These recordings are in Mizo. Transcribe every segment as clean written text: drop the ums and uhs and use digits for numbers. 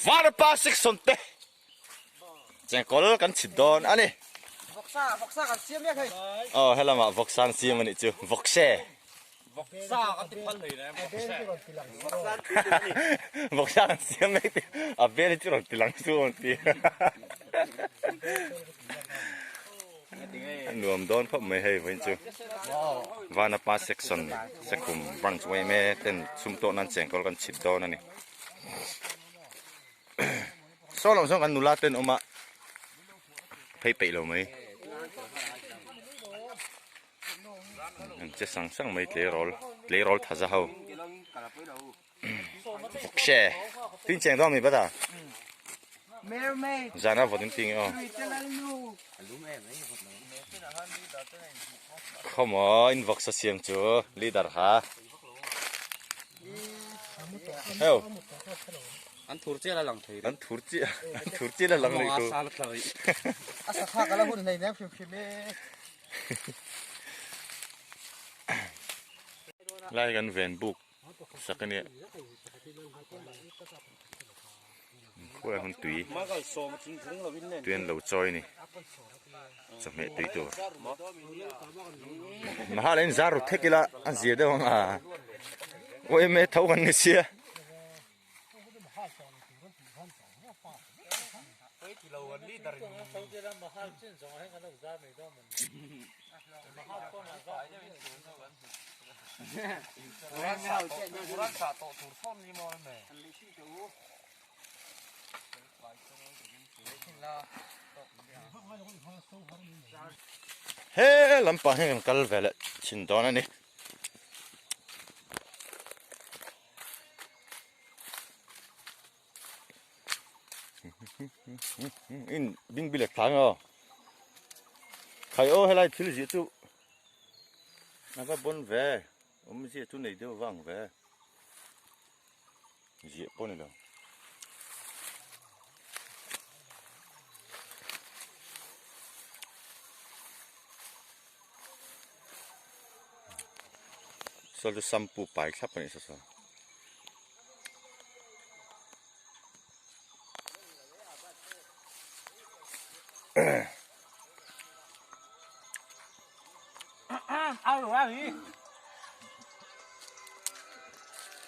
Varpa section te chengkawl kan chhit dawn a ni. Vawksa vawksa kan siam mek hei. Aw helama vawksa an siam a nih chu vawkse. Vawksa kan ti phal hlei reng vawkse. Vawksa kan siam mek ti a bel hi chu rawn ti lang chu rawn ti. A nuam dawn khawp mai hei vawiin chu. Vanapa section Sekhum branch yma ten chhum tawh nan chengkawl kan chhit dawn a ni. Saw lam sawn kan nula ten awm a phei peih lo mai. An che sang sang mai tleirawl tleirawl tha za ho. Vawkse tin cheng dawn mi bata. Zana vawt in ti nge aw. Khawmaw in vawksa siam chu leader kha. Heo. An thur chiah la lang thei. An thur chiah an thur chiah la lang rih tu. A sakha ka la hun hlei nem hrim hrim e. Lai kan ven buk sak a nia. Khuai hun tui tui an lo chawi a ni chawhmeh tui tur. Mahal in zar ru thek ila a zia deuh ang a uaime tho kan ni sia. He lampang hi kan kal ve leh thin dawn a ni. In ding bi lek thang aw. Khai aw helai thil zia chu a va bon ve awm zia chu nei deuh vang ve ziah pawh ni lo. Saw chu shampoo pai thlap a nih saw saw.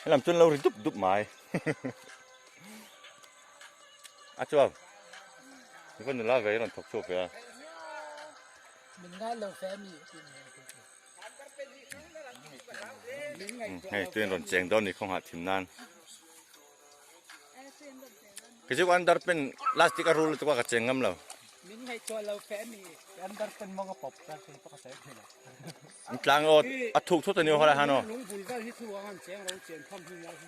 Helam chuan lo ri dup dup mai. A chuan i va nula ve i rawn thawk chhuak ve a. Min ngai lo fe mi. Hei tuin rawn cheng dawn ni khaw nghah thim nan. Kei chu under pen plastic a rul lutuk a ka cheng ngam lo. Min ngaihtuah lo fe mi. Under pen mawng a pawp ta thei pawh ka sawi thei lo. An tlang aw a thuk thut a ni aw helai han aw. Lung bul vel hi thu ang an cheng ro chen tham hi lai hi.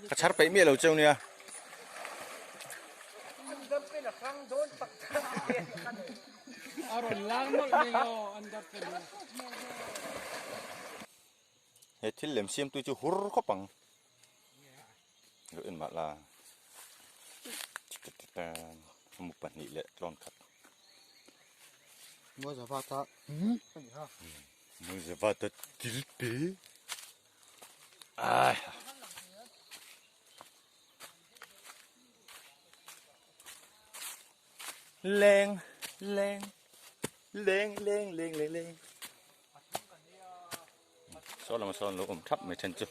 Ka chhar peih miah lo cheu nia. Under pen a hrang dawn tak tak. A rawn lang nawlh mai aw under pen hi. He thil lem siamtu chu hur khawp ang. Lo en mah la. Mu pahnih leh tlawn khat. Mawzavata. Mawzavata tilte. Ai. Leng leng leng leng leng leng leng. Saw lamah sawn lo awm thap mai then chu.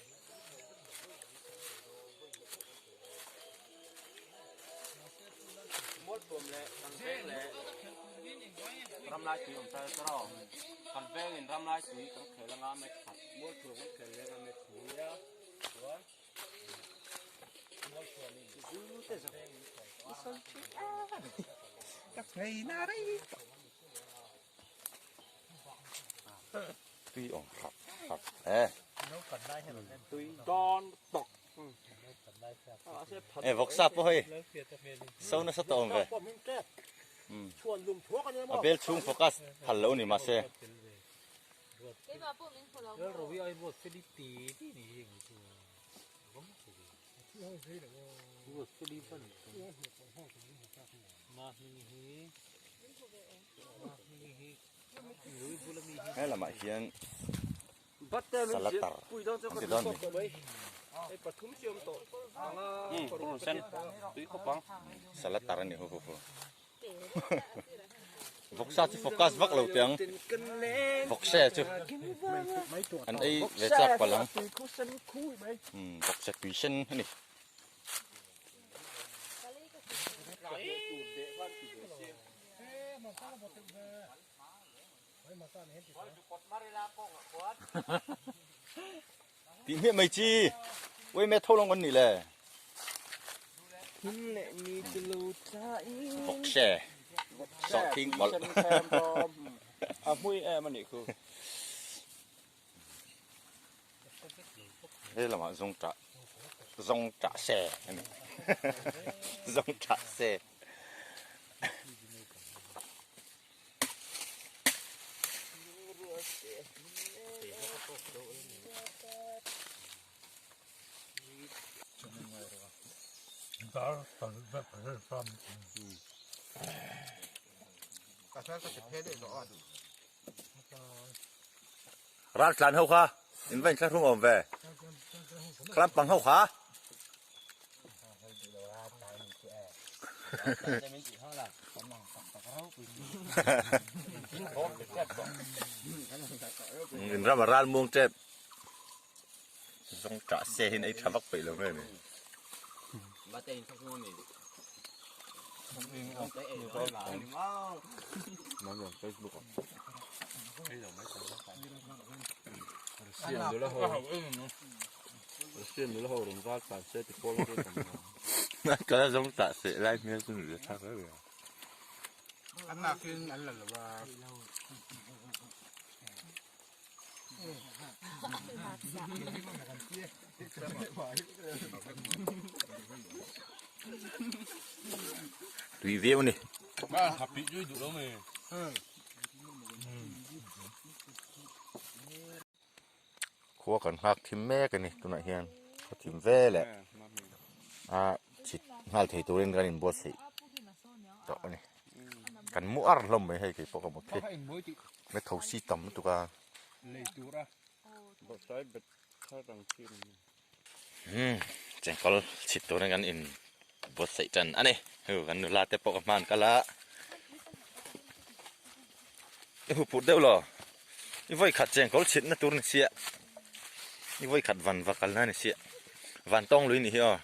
Tui awm hrap hrap e. E vawksa pawh hei so nasa tawh awm ve. A bel chhung focus phal lo ni mahse. He lamah hian salatar an ti dawn a ni. Salatar a ni hu hu hu. Vawksa chu focus vak lo teh ang. Vawkse chu an ei ve chak palh ang. Vawkse tui sen a ni. Tih hmiah mai chi uai me tho lawng kan nih le. Vawkse sawhthing pawlh. A hmui em a nih khu. He lamah zawng tah zawng tah se a ni zawng tah se. Ral tlan ho kha in va inthlahrung awm ve khlam pang ho kha. In ram a ral muang tep zawng tah se hin ei tha vak peih lo nge ni. Ka zawng tah seh lai hmel chu nuih thlak hle mai a. An nak in an la lo a. Tui viau a ni. Khua kan nghak thim mek a ni tunah hian khaw thim ve leh a chhit nghal thei turin kan inbuatsaih tawh a ni kan mu ar hlawm mai hei keipawh ka hmu thei mai tho si tam lutuk a umm chengkawl chhit turin kan inbuatsaih tan a ni hei kan nula te pawh ka hman kal a i hmu phut deuh lo. I vawi khat chengkawl chhitna tur ni sia i vawi khat van va kalna ni sia van tawng lui ni hi aw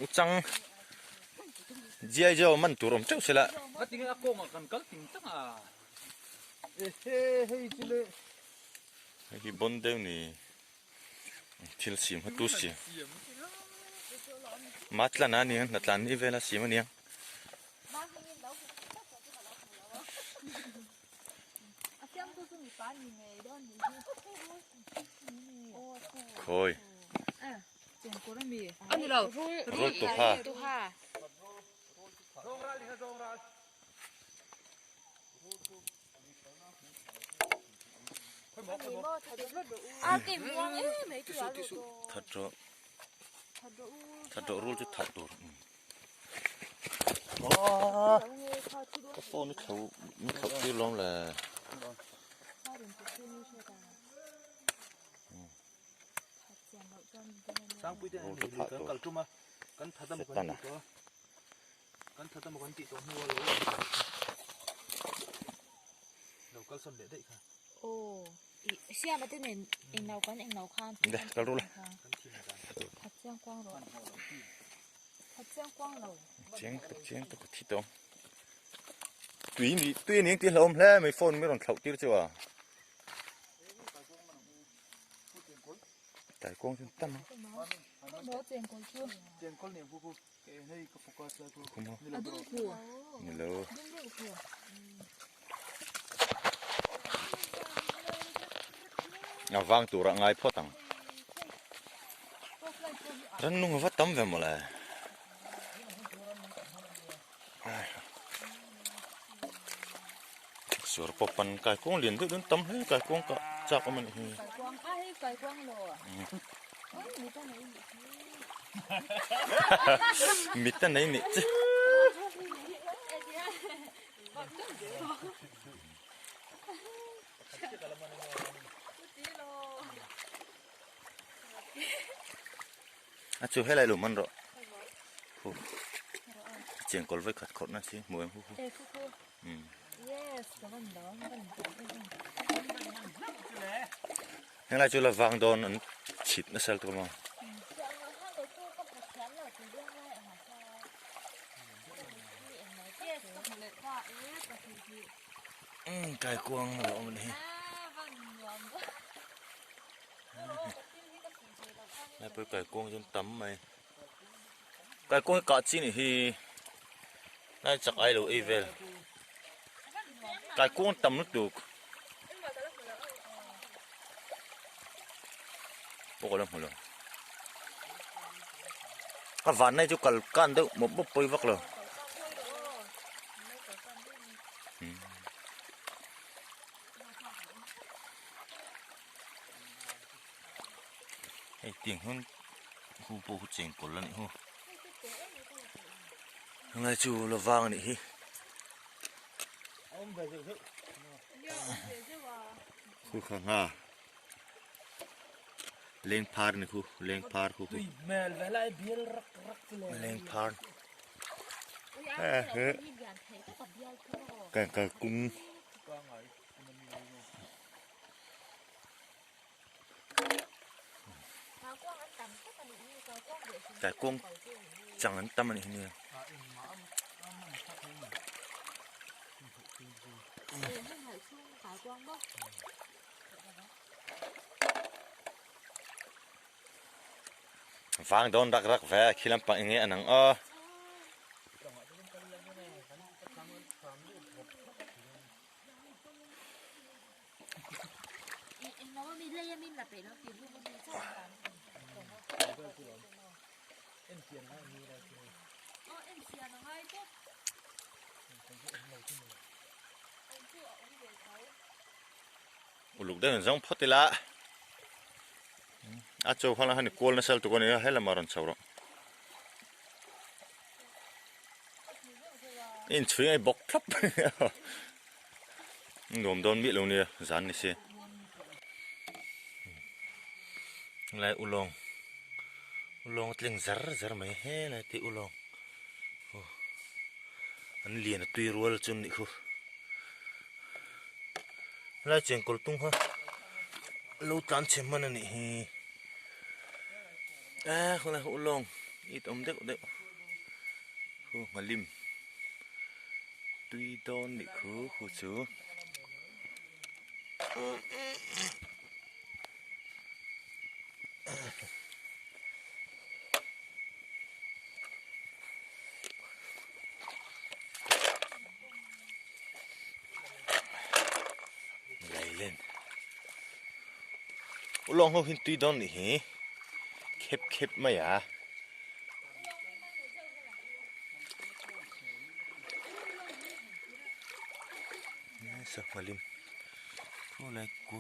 u chang giai jo man tur awm teuh sela Ka tinge a kawngah kan kal ting tang a. Hei hi bon deuh ni. Thil siam kha tu siam Matlan a nia hnatlan ni vel a siam a nia. Khawi. Rul tuha. That rawh that rawh rul chu that tur ka phone hi thlo min thloh tir lawm le. Rul chu thah tur Setana. Kan that emaw kan tih tawh hnu a lo lo kal sawn leh daih kha. Aw i siam ate nen englo kan englo khan De kal ru la. That chiang kuang rawh. That chiang kuang lo. Chiang tak chiang tak ka thi tawh. Tui ni tui ni engtin hlauhawm hle mai phone mi rawn thlauh tir chu a. Taikuang chu tam a. Chengkawl chu. Chengkawl nen khu khu. Nilo. A vang tur ah ngai phawt ang. Rannung a va tam ve mawle. Sur pawh pan kaikuang lian deuh dawn tam hle kaikuang kah chak awm a nih hi. Mit a nei nih chi. A chu helai lo man rawh. Hu. Chiang kawl vai khat khawrh na si hmu em hu hu. Yes, ka van dawng van Henglai chu la vang dawn an chhit nasa lutuk a. Kai kuang a lo awm a ni hi. Lai pawh kai kuang chuan tam mai. Kai kuang hi kah chi nih hi lai chak ai lo ei vel. Kai kuang tam lutuk. Pawh ka la hmu lo. A van nai chu kal kan deuh mawp mawp pawi vak lo. Hei tiang hian hu pawh hu cheng kawlh a nih hu. Helai chu la vang a nih hi. Khu kha nga leng phar ni khu leng phar khu khu leng phar kan kal kung Kaikuang chang an tam a nih hi nia. Vang dawn rak rak ve khi lampang eng nge an ang aw. Uluk deuh in zawng phawt ila a chaw khan han kual nasa lutuk ania helam a rawn chho rawh inchhui a bawk thlap Nuam dawn miah lo nia zan ni si. Helai ulawng ulawng a tleng zar zar mai helai te ulawng aw an lian a tui rual chu nih khu. Helai chengkawl tung kha lo tlan chhe hman a nih hi. A khawlai kha ulawng it awm deuh deuh khu nghalim. Tui dawn nih khu khu chu Lailen Ulawng ho hin tui dawn nih hi khep khep mai a. Sangha lim khawlai ku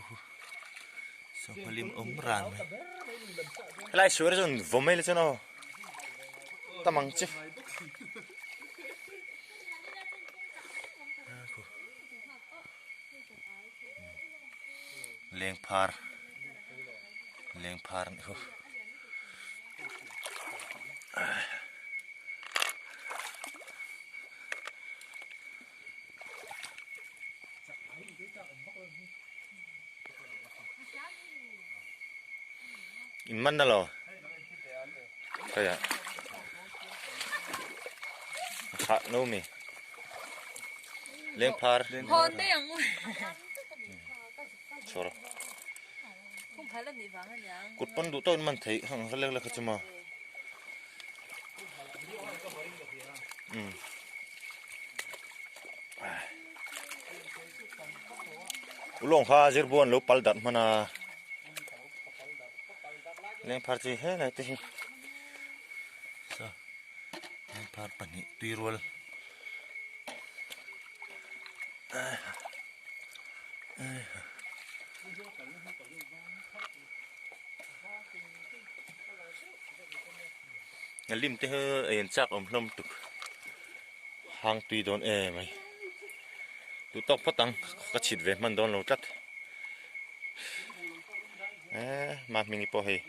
sangha lim awm ran mai helai suar chuan vaw mai la chuan aw tam ang che lengphar lengphar anih chu. In man na lo kaya kha no mi leng phar chor Kut pawn duh tawhin man theih hang hla lek lek kha chu maw. Um. Ulawng kha zirbuan lo pal dat hman a. Leng phar chi he lai te hi. Sa. Leng phar pahnih tui rual. A lim te hi a in chak awm hlawm tuk hang tui dawn em mai duh tawk phawt ang ka chhit ve hman dawn lo tlat eh mahmingi pawh hei.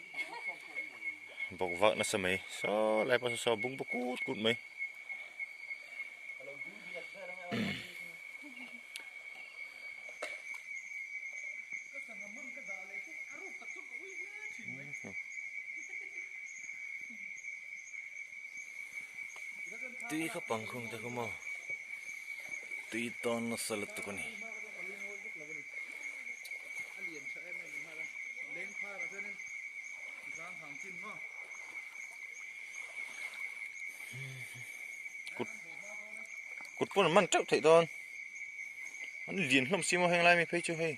Bawk vak nasa mai saw lai pawh saw bung bawk kut kut mai. Tui kha pangkhung te kha maw tui tawn nasa lutuk a ni. Kut kut pawn an man teuh theih dawn an lian hlawm si maw heng lai mi phei chu hei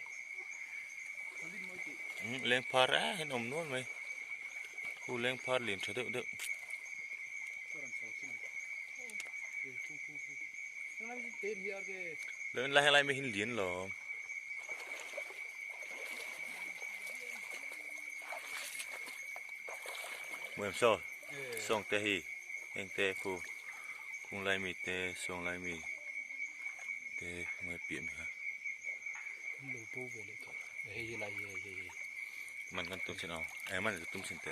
leng phar a hian awm nual mai khu leng phar lian tha deuh deuh. Heng lai mi hi lian lo. Muem saw sawng te hi heng te khu khung lai mi te sawng lai mi te nge piah mi kha lo bo ve leh tawh hei hi lai hei hei hei man kan tum chin aw e man tum chin te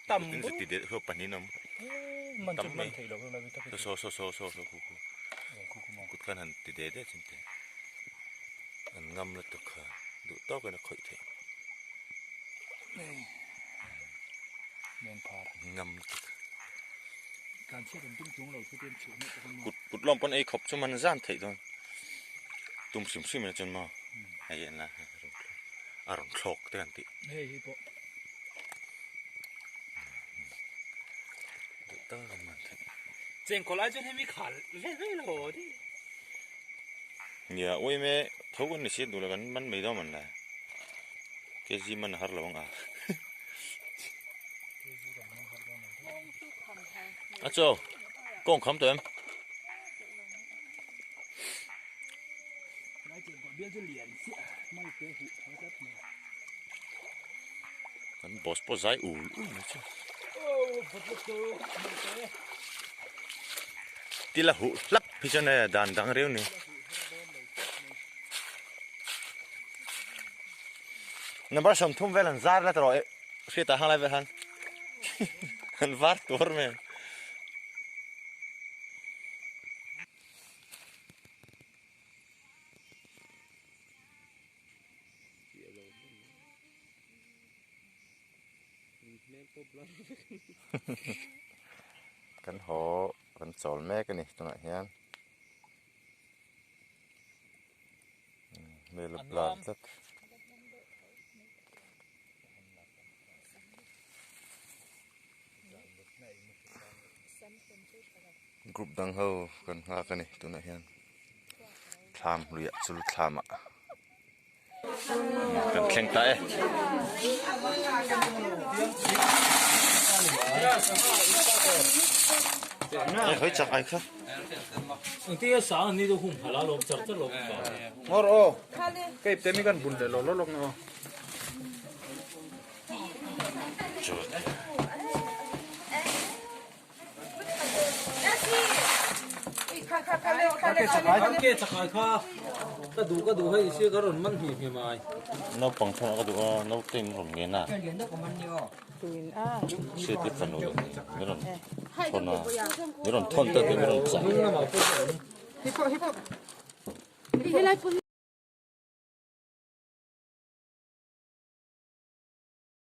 tam tin ti de ho panin om man chu man thei lo lai mi tak so so so so so khu khu kut kan han ti de de chin te an ngam la tuk kha duh tawk in a khawih theih ngam lutuk kut kut lawm pawn ei khawp chu man zan theih dawn tum hrim hrim in chuan maw hei en la a rawn thlawk te kan tih duh tak a man theih chengkawl ai chuan hemi khal ve ve lo ni. Nia ui me tho kan ni si duh lo kan man mai dawn man la kg man a har lo ang a a chaw kawng kham tawh em kan boss pawh zai ul ul mai chu Tila huh hlap hi chuan e dan dang reu ni. Number 30 vel an zar la tawh e hriat ah hang lai vel han an var tur mai. Kan haw kan chawl mek a ni tunah hian hmel a blur tlat. Group dang ho kan nghak a ni tunah hian thlam hluiah chul thlam ah. Kan thleng ta e. Ai hoi chak ai kha. Tia sang ni do hum phala lo char char lo ba. Ngor o. Kai te mi kan bun le lo lo lok no. Ke chakai kha ka duh ka duh hei sia ka rawn man hmi hmi mai. Naupang thawng ka duh a naute in rawn ngen a hriat i fanu min rawn thawn a min rawn thawn ta te min rawn chah.